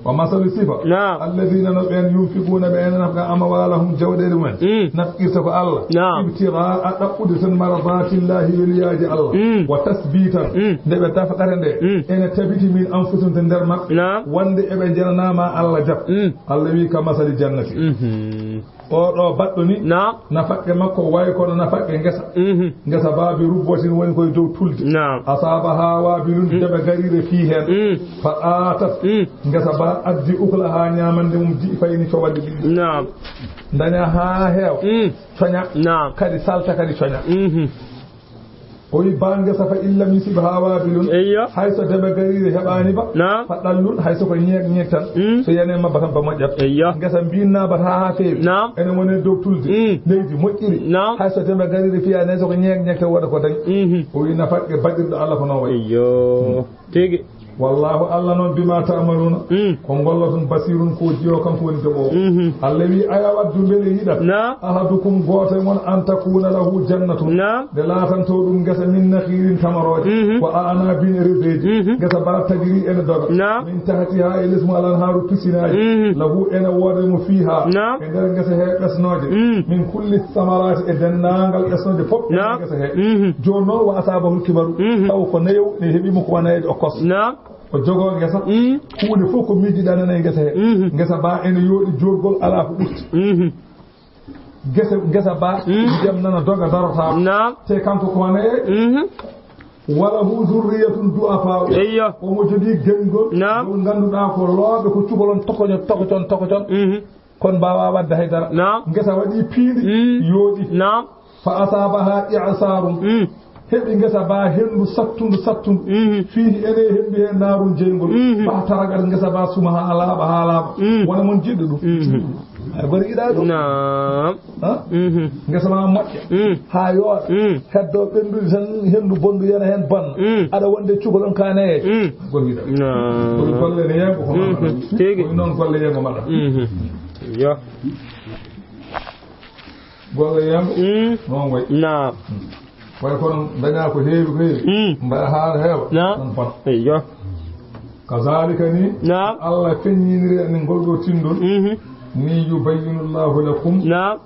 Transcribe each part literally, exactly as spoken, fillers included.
Wa masalu sifa. Naam. Alladina no ɓen yunfiquna ɓe ene nafqa amwalahum jawɗeele mumen. Mm. Nafqirta ko Allah. Naam. Ibtiraa ɗaɓɓude tan mardatillahi weliyaaji Allah. Mm. Wa tasbitan. Mm. Nde ɓe tafqata nde. Mm. Ene tabiti min anfusihim to nder maɓɓe. Naam. Wonde eɓe njenanama Allah jab. Mm. Allah wi ka masali jannati. Mhm. Oɗo baɗɗo ni, naam, nafaqqe makko way kono nafaqqe ngesa. Mhm. Ngesa ba bi rubbatin woni koye dow tulde. Naam. Asaabaha wabilun, mm, deɓe gariire fii heen. Mm. Fa aatat, mm, ngesa ba addi ukulaha ñaamande mum di'fayni coɓaɗe ɗiɗi. Naam. Daña haa heewa. Mm. Coña. Naam. Kadi salta kadi coña. Mhm. O wi ba ngesa fa in lam yusibha wabilun. Eyyo. Hay so deɓe gariire heɓaani ba. Naam. Fa ɗallun, hay so ko ñeeg ñeeg tan. Mm. So yani mabba tan ba moƴƴat. Eyyo. Ngesa mbinnaa ba haa feewi. Naam. Ene woni dow tulde. Mm. Leydi moƴƴiri. Naam. Hay so deɓe gariire fiyaani, hay so ko ñeeg ñeeg tan waɗa ko dañ. Mhm. O wi nafaqqe baɗirɗo Allah ko noon wayi. Eyyo. Mm. Tigi. Wallahu Allah noon bima ta'maluna. Mm. Ko ngolloton basirun ko jiyo kanko woni joɓoowo. Mhm. Allah wi aya waddu mbele yiɗat. Naam. Ahadukum gooto e mon an takuna lahu jannatun. Naam. Nde laatanto ɗum ngesa min nakhirin tamarooje. Mhm. Wa a'nabin e reseeji. Mhm. Ngesa ba tagiri ene doga. Naam. Min tahtiha e les mum al anharu pisinaaji. Mhm. Lahu ene wooda mo fiha. Naam. E nder ngesa he ɓesnooje. Mm. Min kulli samarati e denndaangal ɓesnooje fof. Naam. E ngesa he. Mhm. Jooni noon wa asabahul kibaru. Mhm. Taw ko nayo ne heɓi mo ko wanayeede o kos. Naam. O jogoo ngesa. Mm. Huunde fof ko miijiɗaa nana e ngesa he. Mhm. Ngesa ba ene yooɗi joorgol alaa ko ɓurti. Mhm. Ngesa, ngesa ba, mm, ndiyam nana doga darotaako. Naam. Te kanko ko wane e. Mhm. Wala hu zurriyatun du'afa. Eyyo. Omo jogii gengol. Naam. Ngol ngannduɗaa ko looɓe ko cukalon tokojon, tokojon, tokojon. Mhm. Kon mbaawaa waɗde hay dara. Naam. Ngesa waɗii piindi, mm, yooɗi. Naam. Fa asaabaha i'saarun. Mm. Heɓi ngesa ba henndu sattundu, sattundu. Mhm. Fiihi ene henndu he naarun jeyngol. Mhm. Ba taragal ngesa ba suma haa laaɓa, haa laaɓa. Mm. Wona mon jiɗɗo ɗum. Mhm. Ay, gori yiɗaa ɗum. Naam. Ha? Mhm. Ngesa ma moƴƴa. Mm. Haa yooɗa. Mm. Heddo ɓenndude tan henndu bonndu yana heen bonna. Mm. Aɗa wonde cukalon ka nayeeje. Mm. Gori yiɗaa. Naam. Gori golle ne yengo ko maɗa. Mhm. Tigi. Ko noon golle yengo maɗa. Mhm. Yo. Golle yam. Mm. Noon way. Naam. Way kono dañaa ko heewi ko heewi. Mm. Mbaɗa haa heewa. Naam. Ɗum fot. Eyyo. Kazalika ni. Naam. Allah feññiniri en ngol ɗo tindol. Mhm. Ni yubayyinu Allahu lakum. Naam.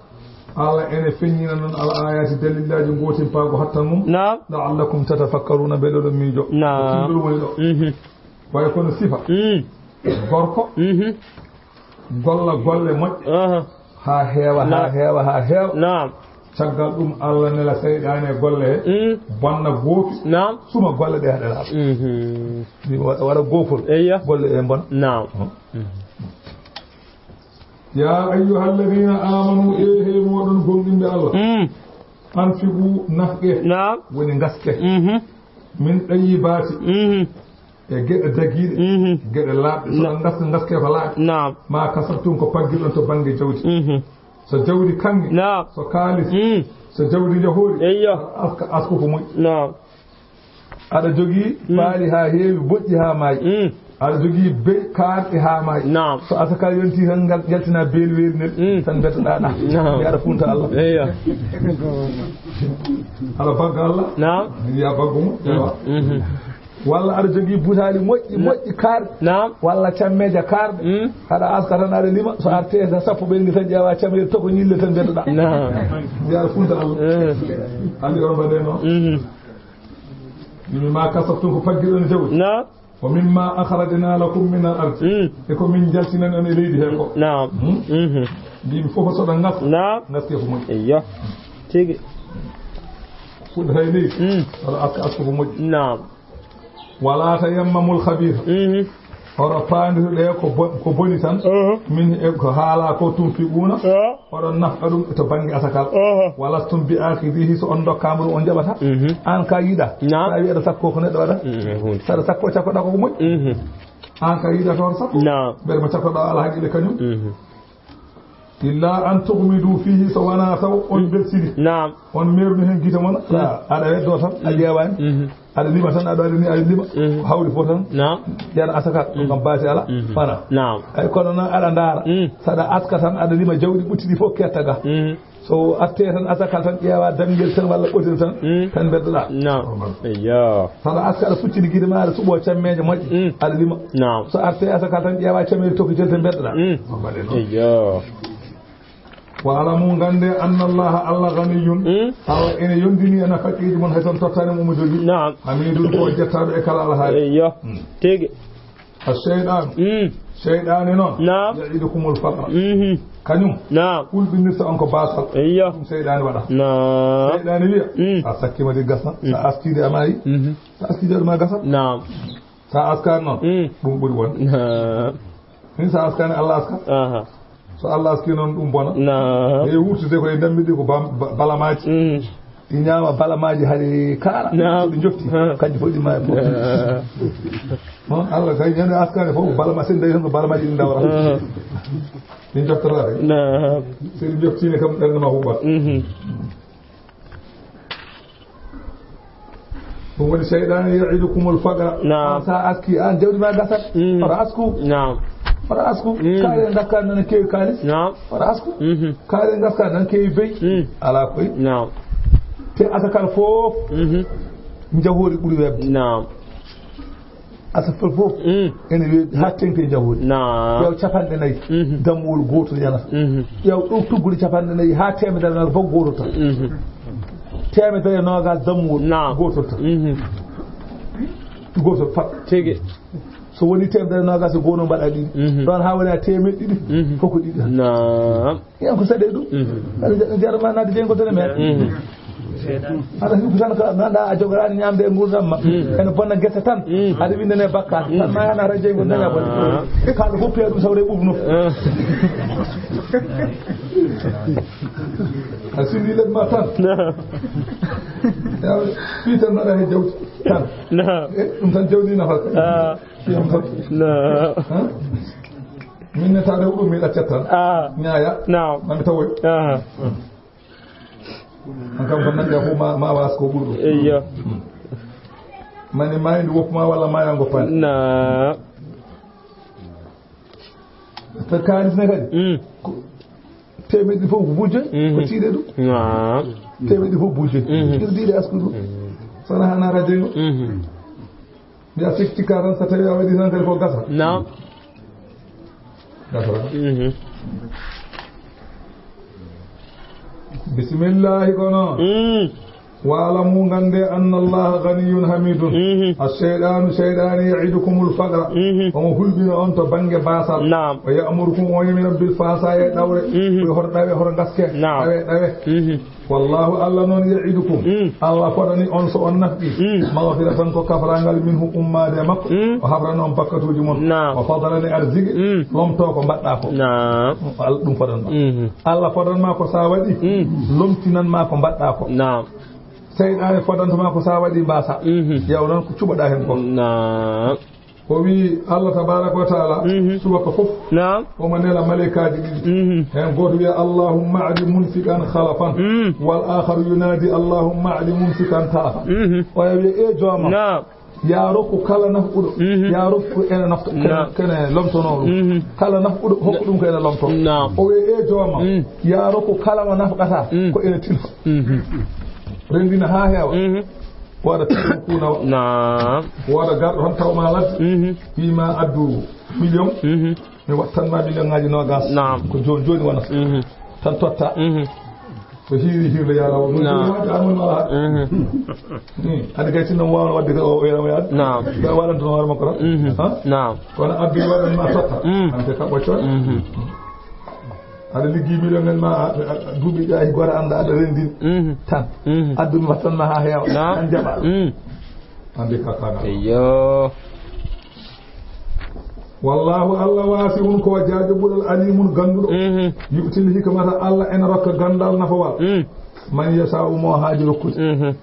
Allah ene feññina noon al ayati dalillaaji gootin paago hattan mum. Naam. La'allakum tatafakkaruna, mbele oɗon miijo. Naam. Tindol woni ɗo. Mhm. Way kono sifa. Mm. Gorko. Mhm. Golla golle moƴƴe. Aha. Haa heewa, haa heewa, haa heewa. Naam. Caggal ɗum, Allah nela seyɗaane e golle he. Mm. Bonna goopi. Naam. Suma golle ɗe haɗa laaɓa. Mhm. Ɗi wa-, waɗa goofol. Eyya. Golle ɗe mbona. Naam. Mhm. Ya ayyuhalladhina amanu, e he moɗon gomɗinɓe Allah. Mm. Anfiqu, nafqe. Naam. Woni ngaske. Mhm. Min tayyibati. Mhm. E geɗe dagiiɗe, mhm, geɗe laaɓɗe. So na- ngas-, ngaske ko laaɓi. Naam. Ma kasabtum, ko paggiɗon to bannge jawdi. Mhm. So jawdi kanŋe, naam, so kaalis, mm, so jawdi njahoori, eyyo, aska, asko ko moƴƴi. Naam. Aɗa jogii, mm, baali haa heewi, moƴƴi haa maayi. Mm. Aɗa jogii bey kaarɗi haa maayi. Naam. So asaka yonti tan ngal jaltina beeli weeli nel, mm, tan mbeddoɗaa ɗa. Naam. Mbiya aɗa funta Allah. Eyyo. Aɗa bagga Allah. Naam. Mbiya baggu mo. Mm. Ewa. Mhm. Walla aɗa jogii butaali moƴƴi, na- moƴƴi kaarɗi. Naam. Walla cammeeje kaarɗe. Mm. Aɗa aska tan aɗa lima. So arti e sappo ɓenni tan ƴeewa cammeeje toko ñille tan mbeddoɗa. Naam. Mbiya aɗa funta Allah. Mm. Andi on mbaɗe noon. Mhm. Mimma kasabtum, ko paggiɗon jawdi. Naam. Wa mimma akhrajna lakum min al-ard. Mm. E ko min jaltinani on e leydi he ko. Naam. Hmm? Mhm. Mbiimi fof so ɗo ngas. Naam. Ngaske ko moƴƴi. Eyyo. Tigi. Fuɗɗata e leydi. Mm. Aɗa aska, aska ko moƴƴi. Naam. Wala tayammamul khabitha. Mhm. Oɗo paandituɗe ko bo-, ko boni tan. Mhm. Min e ko haala ko tunfiquna. Ah. Oɗon nafqa ɗum to bannge asakal. Oho. Walastum bi akhidhihi, so on ndokkaama ɗum, on njaɓata. Mhm. Aan ka yiɗa. Naam. Sa wi aɗa sakko ko neɗɗo waɗa. Mhm. Saɗa sakko, cakkoɗa ko moƴƴi. Mhm. Aan ka yiɗa toon sakko. Naam. Mbeɗa mo cakkoɗa ala haqqille kañum. Mhm. Illa an tughmidu fihi, so wona taw on, mm, beltiri. Naam. On meerni heen gite mon. Mm. Sa aɗa weddo tan, a, mm, ƴeewaani. Mhm. Aɗa lima tan, aɗa waɗi ni, aɗa lima. Mhm. Hawri fof tan. Naam. Ƴeeɗa asaka, ɗum, mhm, kam baasi ala. Mhm. Fana. Naam. Ay, kono noon aɗa ndaara. Mm. Saɗa aska tan, aɗa lima jawɗi ɓuttiɗi fof ketta ga. Mhm. So artee tan asakal tan ƴeewa damngel tan walla ɓotel tan, Mm. tan mbeddoɗaa. Naam. Eyyo. Saɗa aska aɗa fuccini gide ma, aɗa suɓoo cammeeje moƴƴe, Mm. aɗa lima. Naam. So artee asakal tan ƴeewa cammeeje tokkitel tan mbeddoɗaa. Mm. Eyyo. Wa alamu, ngannde, anna Allaha, Allah, ganiyun. Mm. Allah ene yondini en haqqeeji mon, hay so on tottaani mo omo jogii. Naam. Hamidun, ko o jettaaɗo e kala alhaali. Eyyo. Mm. Tigi. Ash-shaytan. Mm. Shaytaani noon. Naam. Ya'idukumul faqra. Mhm. Kañum. Naam. Hulɓinirta on ko baasal. Eyyo. Ɗum shaytaani waɗa. Naam. Shaytaani wiya, Mm. sa sakkiima de gasna. Mm. Sa askii de a maayi. Mhm. Sa askii de ma gasat. Naam. Sa askaani noon. Mm. Ɗum ɓuri wonde. Naam. Min sa askaani, Allah aska. Aha. So Allah askii noon, ɗum bona. Naam. E wurtude ko e ndammiɗi ko bam-, ba-, balamaaji. Mm. Ɗi ñaama balamaaji hari kaara. Naam. So ɗi njofti. Ha. Kanji fof ɗi maayi fof. Naam. Noon Allah kay ñande askaani fof, balama sen dañi tan ko balamaaji ɗi ndawra. Aha. Ɗi njoftataa kay. Naam. So ɗi njoftiino kam, ɓernde ma huɓɓat. Mhm. Ɗum woni seyɗaane ya'idukumul faqra. Naam. An sa aski, an jawdi ma gasat. Mm. Fota asku. Naam. Fota asku. Mm. Kaare ngakka nana keewi kaalis. Naam. Fota asku. Mhm. Kaare ngakka nana keewi beyi. Mm. Alaa koy. Naam. Te asakal fof Mhm. njahoori ɓuri weɓde. Naam. Asafal fof Mm. ene weeɓi haa teŋti e njahoori. Naam. Ƴeew capanɗe nayi, Mhm. dammuwol gootol yanata. Mhm. Ƴeew ɗo tuggude capanɗe nayi haa teemedere e noogas fof gootol tan. Mhm. Teemedere e noogas dammuwol Naam. gootol tan. Mhm. Gootol pat. Tigi. So woni teemedere e noogas e goonoo mbaɗa ɗiɗi. Mhm. Ɗoon haa woni a teemeɗɗe ɗiɗi, Mhm. fof ko ɗiɗi tan. Naam. Yen ko saɗe ɗum. Mhm. Aɗa ja-, jarama naade jeyngol tan e men. Mhm. Aɗa hukki tan ko nanda a jogoraani ñaamde e nguurndam ma. Mhm. Ene bonna gese tan. Mhm. Aɗa winndane bakkaat. Mhm. Tan ma yana aɗa jeyngol daña bone. Ah. E kala fof piya ɗum sawre ɓuuɓ nofo. Ah. A sindi ledma tan. Naam. Yaw, fii tan mbaɗa he jawdi tan. Naam. E, ɗum tan jawdi nafata. Ah. Fii tan. Naam. Ha? Min ne taade huɗo mi ɗaccat tan. Ah. Ñaaya. Naam. Mami tawoy. Ah. An kam ko nanɗe fof ma, ma was ko ɓurɗo. Eyyo. Mani ma indi woppu ma walla ma yango pan. Naam. Te kaalis ne kadi. Mm. Ko temeɗɗe fof ko bujje, Mhm. ko tiiɗe ɗum. Naam. Temeɗɗe fof bujje. Mhm. Ɗum tiiɗe asku ɗum. Mhm. Sana hana radio. Mhm. Mbiya sikki ka tan so tawi a waɗi tan kadi ko gasa. Naam. Gasa. Mhm. Bismillahi kono. Mm. Wa'lamu, ngannde, anna Allaha ghaniyyun hamidun. Mhm. Ash-shaytanu, shaytani, ya'idukumul faqra. Mhm. Omo hulɓina on to bannge baasal. Naam. Wa ya'murukum, o yamira bil fahsha'i, e ɗawre. Mhm. Ko hoto ɗawe, hoto ngaske. Naam. Ɗawe, ɗawe. Mhm. Wallahu, Allah noon, ya'idukum. Mm. Allah fodani on so on nafqi. Mm. Maghfiratan ko kafrangal minhu ummaade e makko. Mm. O hafrana on bakkatuuji mon. Naam. O fadlan e arziki. Mm. Lomto ko mbaɗɗa ko. Naam. Allah ɗum fodan ma. Mhm. Allah fodan ma ko sa waɗi. Mm. Lomtinan ma ko mbaɗɗa ko. Naam. Seyɗaane fodanta ma ko sa waɗi mbasa. Mhm. Yaw noon ko cuɓaɗa hen ko. Naam. O wi Allah tabaraka wa taala, Mhm. subaka fof. Naam. Omo nela malaikaaji ɗiɗi. Mhm. Hen gooto wiya, "Allahumma a'di munfiqan khalafan." Mhm. Wal akharu yunadi, "Allahumma a'di mumsikan talafan." Mhm. Oya wiya, "E jooma, Naam. ya rokku kala nafquɗo, Mhm. ya rokku ene nafta, kene, Naam. kene lomtono ɗum. Mhm. Kala nafquɗo, hokku ɗum ko ene lomto." Naam. O wiya, "E jooma, Mhm. ya rokku kala mo nafqata, Mhm. ko ene tilfa." Mhm. Rendina ha heewa. Mhm. Waɗa taw kuna wa. Naam. Waɗa garɗo tan taw ma ladde. Mhm. Wi ma addu million. Mhm. Mi wattan ma million ngaji nogas. Naam. Ko joni joni wonata. Mhm. Tan totta. Mhm. Ko hiiri hiirlo yala o. Naam. Ko amon mala. Mhm. Ni, adi kay tinno wawno wadde ko o yala mo yala. Naam. Ba walan to hoore makko tan. Mhm. Ha? Naam. Kono abbi waɗan ma totta. Mhm. Ante ka ɓoccon. Mhm. Aɗa liggi million ngal ma, a, a, a, duuɓi ɗi hay goto anda aɗa rendin. Mhm. Tan. Mhm. Addu mi wattan ma ha heewa. Naam. Tan jaɓa. Mhm. Andi ka kana. Eyyo. Wallahu, Allah wasi'un ko jaajo ɓural alimun ganduɗo. Mhm. Yu'til hikmata, Allah ena rokka gandal nafawal. Mhm. Man yasha'u mo haaji rokkude. Mhm.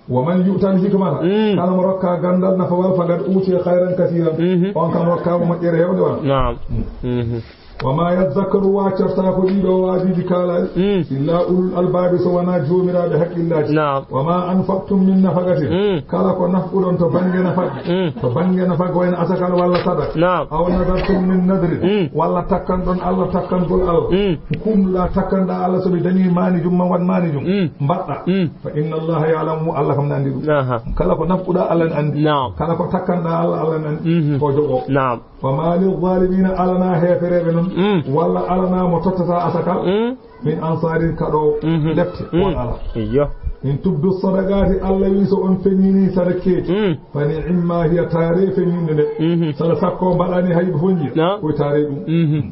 Wa man yu'tal hikmata, Mm. kala mo rokka gandal nafawal, faqad utiya khayran kathiran. Mhm. On kam rokka mo moƴƴere hewde wala. Naam. Mm. Mhm. وما يذكر, waccortaako ɗiɗo waajuuji kaalaaɗi, Mm. إلا أولو الألباب, so wonaa joomiraaɓe haqqillaaji. Naam. وما أنفقتم من نفقة, Mm. kala ko nafquɗon to bannge nafaqe, Mm. to bannge nafaqe, wayno asakal walla sadaka. Naam. أو نذرتم من نذر, Mm. walla takkanɗon Allah takkangol Allah. Mm. Kumnuɗaa, takkanɗaa Allah, so mi dañii maanijum, ma waɗ maanijum. Mm. Mbaɗɗaa. Mm. فإن الله يعلم, Allah kam ne anndi ɗum. Aha. Kala ko nafquɗaa, Allah ne anndi. Naam. Kala ko takkanɗaa Allah, Allah ne anndi. Mhm. Ko jogo. Naam. وما للظالمين, alanaa heefereeɓe noon, Mm. walla alanaa mo tottata asakal, Mm. من أنصار, kaɗo Mhm. lepte, Mm. won alaa. Iyo. إن تبدوا الصدقات, Allah wi so on feññini sadakeeji, Mm. فنعما هي, taare feññinde nde. Mhm. Sala sakko mbaɗani hay fof njiya, Naam. koye taare ɗum. Mhm.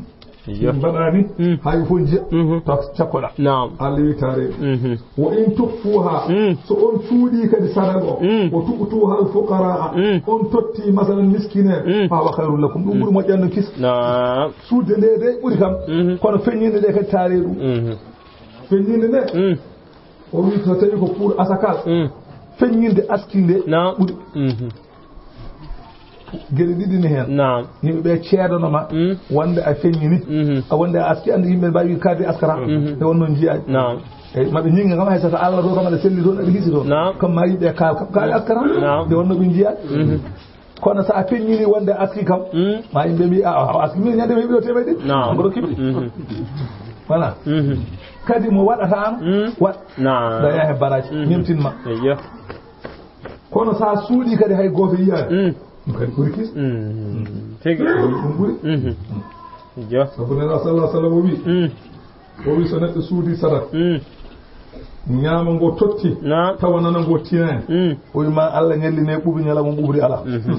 Iyo. Mbaɗani Mm. hay fof njiya, Mhm. taw cakkoɗaa. Naam. Allah wi taare ɗum. Mhm. وإن تخفوها, Mm. so on cuuɗi kadi sadaka o, Mm. وتؤتوها الفقراء, Mm. on totti masalan miskineeɓe, Mm. فهو خير لكم, ɗum ɓuri moƴƴande kis. Naam. Suuɗde nde de ɓuri kam, Mhm. kono feññinde nde kadi taare ɗum. Mhm. Feññinde nde, Mm. o wi so tawi ko pour asakal, Mm. feññinde aski nde Naam. ɓuri. Mhm. Geɗe ɗiɗi ne heen. Naam. Yimɓe ɓe ceedanoma Mm. wonde a feññini, Mhm. a wonde a aski, anndi yimɓe mbaawi kaadi askata. Mhm. Nde wonno njiyaa. Naam. Eyi, maɓe ñiŋga kam hay so ko Allah ɗo kam aɗa selli toon, aɗa hisi toon. Naam. Kam ma yimɓe kaal kam, kaali askata. Naam. Nde wonno ɓe njiyaa. Mhm. Kono so a feññini wonde aski kam, Mm. ma yimɓe mbi, "A, a, aski min ñande mi heɓi ɗo teemedde." Naam. Mboɗo kiɓɓi. Mhm. Voilà. Mhm. Kadi mo waɗataano, Mm. waɗ. Naam. Da yahe baraji, Mm. ñemtin ma. Eyyo. Kono so a suuɗi kadi hay gooto yiyaani. Mm. Ɗum kadi ɓuri kis. Mm. Tigi. Ɗum ɓuri. Mhm. Eyyo. Sabu Nelaaɗo sallallahu alaihi wasallam o wi, Mm. o wi so neɗɗo suuɗi sadaka, Mm. ñaama ngo totti, Naam. tawa nana ngo tinaani. Mm. O wi ma Allah ñallini ɓuuɓri ñalawma ɓuuɓri alaa. Mhm.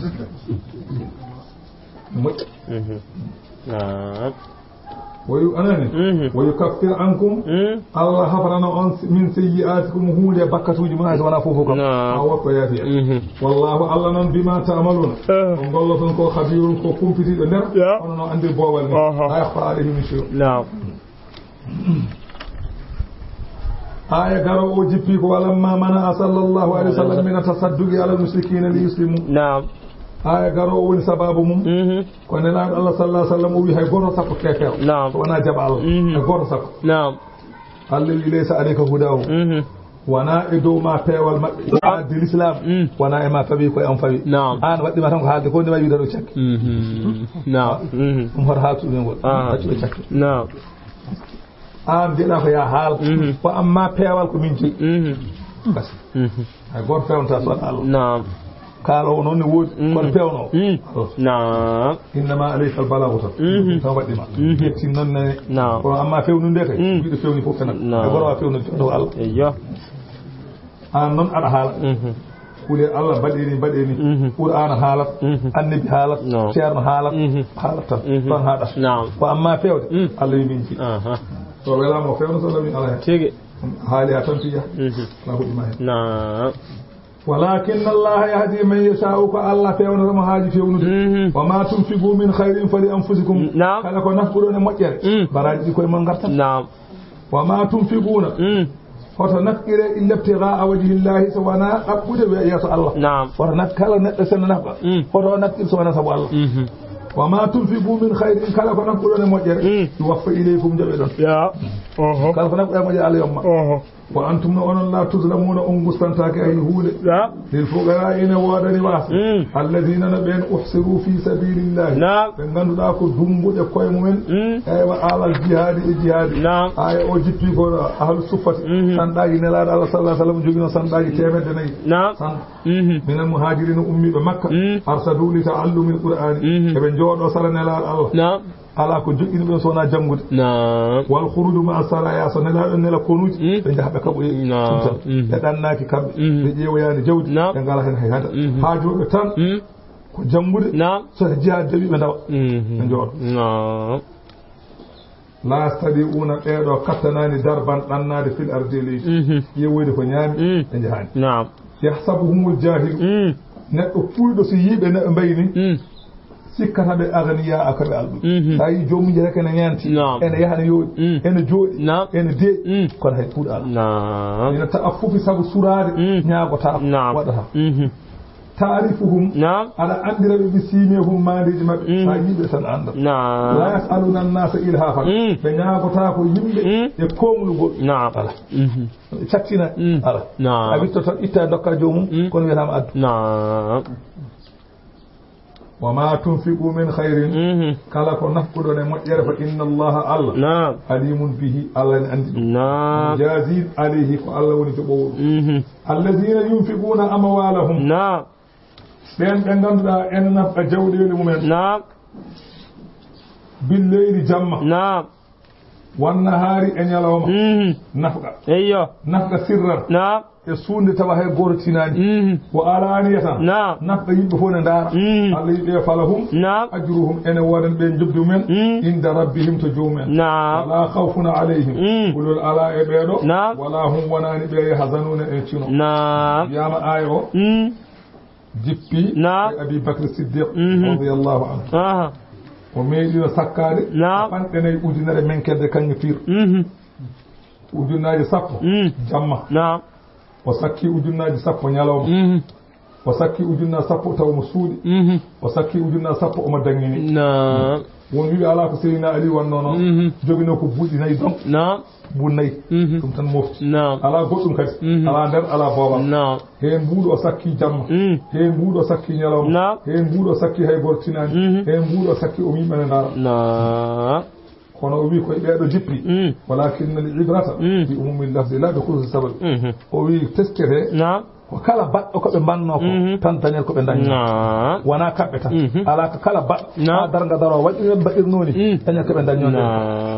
Moƴƴi. Mhm. Naam. Wa yu-, anani? Mhm. Wa yukaffir ankum. Mm. Allah hafrana on si-, min sayyi'atikum huunde bakkatuuji mon hay so wonaa fof fof kam. Naam. A woppa yaafiya. Mhm. Wallahu Allah noon bima ta'maluna. Eh. Ko ngolloton ko khabirun ko kumpitiiɗo nder. Ya. Hono no anndi boowal ni. Aha. La yakhfa alayhi min shay'. Naam. Aaya garoowo o jippi ko walamma mana'a sallallahu alaihi wasallam min tasadduqi ala al-mushrikina li yuslimu. Naam. Aaya garoowo woni sababu mum. Mhm. Ko Nelaaɗo Allah sallallahu alaihi wasallam o wi hay gooto sakko keefeero. Naam. So wonaa jaɓa Allah. Mhm. Hay gooto sakko. Naam. Allah wi laysa alayka hudahum. Mhm. Wonaa e dow ma peewal maɓɓe. Naam. Addi l'islam. Mm. Wonaa e ma fawi ko e on fawi. Naam. Aan waɗɗi ma tan ko haalde ko ndema wiide ɗo cakki. Mhm. Naam. Mhm. Ɗum hoto haaltu ɗum e ngol. Ah. Accu ɓe cakki. Naam. Aan mbiɗa ko yaa haal. Mhm. Ko amma peewal ko min jeyi. Mhm. Basi. Mhm. Hay gooto feewnata so wonaa Allah. Naam. Kaaloowo noon ne woodi, Mm. kono peewnoowo. Mm. Naam. Innama alayka al-balaagu tan. Mhm. Tan waɗɗi ma. Mhm. Ƴetti noon ne. Naam. Kono amma feewnude kay, Mm. mbiɗo feewni fof fenan. Naam. E boro wa feewnude, feewnude ko Allah. Eyyo. Aan noon aɗa haala. Mhm. Kule Allah mbaɗeni, mbaɗeni. Mhm. Qur'aana haalat, Mhm. annabi haalat, Naam. ceerno haalat, Mhm. haalat tan. Mhm. Tan haaɗat. Naam. Ko amma feewde, Mm. Allah wi min jeyi. Aha. So welaama o feewna, so welaama alaa heen. Tigi. Haali a tampi yaha. Mhm. Alaa ko ɗima heen. Naam. Walakinna Allaha yahdi man yasha'u, ko Allah feewnata mo haaji feewnude. Mhm. Wa ma tunfiqu min khairin fali anfusikum. Naam. Kala ko nafquɗon e moƴƴere, Mm. baraaji ɗi koye mon ngartan. Naam. Wa ma tunfiquna. Mm. Hoto nafqire illa ibtigha'a wajhillahi, so wonaa ɗaɓɓude we-, yeeso Allah. Naam. Hoto naf-, kala neɗɗo senna nafqa. Mm. Hoto nafqir so wonaa sabu Allah. Mhm. Wa ma tunfiqu min khairin, kala ko nafquɗon e moƴƴere, Mm. yuwaffa ilaykum, jaɓe ɗon. Ya. Oho. Kala ko nafquɗon e moƴƴere, Allah yomma. Oho. Wa antum no onon la tuzlamuna, on gustantaake hay huunde. Ya. Lil fuqara ina woodani waasɓe. Mm. Alladhina no ɓeen uhsiru fi sabilillahi. Naam. Ɓe ngannduɗaa ko dummbuɗe koye mumen. Mm. Eywa, alal jihaadi e jihaadi. Naam. Aaya o jippi ko ahlu suffati. Mhm. Sanɗaaji Nelaaɗo Allah sallallahu alaihi wasallam jogino sanɗaaji teemedde nayi. Naam. San-, Mhm. minal muhajirina ummiiɓe Makka. Mm. Arsadu li ta'allumil Qur'ani. Mhm. Eɓe njooɗo sara Nelaaɗo Allah. Naam. Alaa ko joƴƴini ɓe so wonaa janngude. Naam. Wal khuruju ma'a saraya, so Nelaaɗo nela konuuji, Mm. ɓe njaha ɓe kaɓoye. Naam. Ɗum tan. Mhm. Ɓe ɗannaaki kamɓe. Mhm. Ɓe ƴeewoyaani jawdi. Naam. Ɓe ngalaa heen hay hada. Mhm. Haajooɓe tan Mm. ko janngude. Naam. So jihaad jaɓi ɓe ndawa. Mhm. Ɓe njooɗo. Naam. La yastati'una, ɓeeɗo kattanaani darban ɗannaade fil ardi e leydi. Mhm. Ƴeewoyde ko ñaami, Mm. ɓe njahaani. Naam. Yahsabuhumul jahilu. Mm. Neɗɗo puuyɗo so yii ɓe ne ɓe mbayi ni, Mm. sikkata ɓe aganiya a kaɓe alɗu. Mhm. Sa yii joomum je rek ene ñaanti, Naam. ene yaha ne yooɗi, Mm. ene jooɗi, Naam. ene deeƴi, Mm. kono hay puuɗa alaa. Naam. Ina ta'affufi sabu suraade, Mm. ñaagotaako, Naam. waɗata. Mhm. Taarifuhum. Naam. Aɗa anndira ɓe bi siimeehum, maandeeji maɓɓe. Mm. Sa yiiɓe tan annda. Naam. La yas'aluna annasa ilhafan. Mm. Ɓe ñaagotaako yimɓe Mm. e koomlugol. Naam. Ala. Mhm. Cattina. Mm. Ala. Naam. A witto tan itta e dokka joomum, Mm. kono wiyataama addu. Naam. Wa ma tunfiqu min khairin. Mhm. Kala ko nafquɗon e moƴƴere, fa inna Allaha, Allah, Naam. alimun bihi, Allah ne anndi ɗum. Naam. Jazin alayhi, ko Allah woni joɓowo ɗum. Mhm. Allazina yunfiquna amwalahum. Naam. Ɓen ɓe ngannduɗaa ene nafqa jawɗeele mumen. Naam. Billeyli jamma. Naam. Wan nahaari e ñalawma. Mhm. Nafqa. Eyyo. Nafqa sirran. Naam. E suunde tawa hay gooto tinaani. Mhm. Wa alaniyatan. Naam. Nafqa yimɓe fof ne ndaara. Mhm. Allah yiɗe falahum. Naam. Ajruhum ene woodan ɓe njoɓdi mumen. Mhm. Inda rabbihim to joomumen. Naam. Wala khawfun alayhim. Mhm. Kulol ala e ɓeeɗo. Naam. Wala hum wonaani ɓe yahzanuna e cino. Naam. Wiyaama aaya o. Mhm. Jippi Naam. e Abi Bakr Siddiq Mhm. radiyallahu anhu. Aha. O meeɗino sakkaade Naam. capanɗe nayi ujunere menkerde kaŋŋe piir. Mhm. Ujunnaaji sappo Mm. jamma. Naam. O sakki ujunnaaji sappo ñalawma. Mhm. O sakki ujunnaaji sappo taw mo suuɗi. Mhm. O sakki ujunnaaji sappo omo daŋŋini. Naam. Won wiɓe alaa ko Seydina Ali wannoo noon. Mhm. Joginoo ko buuɗi nayi donc. Naam. Buuɗi nayi. Mhm. Ɗum tan mofti. Naam. Alaa goɗɗum kadi. Mhm. Alaa nder, alaa boowal. Naam. Heen mbuuɗu o sakki jamma. Mm. Heen mbuuɗu o sakki ñalawma. Naam. Heen mbuuɗu o sakki hay gooto tinaani. Mhm. Heen mbuuɗu o sakki o wiima ne ndaara. Naam. Kono o wii koye ɓeeɗo jippi. Mm. Walakinna al ibrata Mm. bi umumi lafzi la bi khususi sababi. Mhm. O wii teskete Naam. ko kala baɗɗo ko ɓe mbannoo ko Mhm. tan dañat ko ɓe dañnoo. Naam. Wonaa kamɓe tan. Mhm. Alaa ko kala baɗɗo Naam. haa darnga daroo waɗi ɗum ɓe mbaɗirnoo ni Mm. dañat ko ɓe dañnoo. Naam.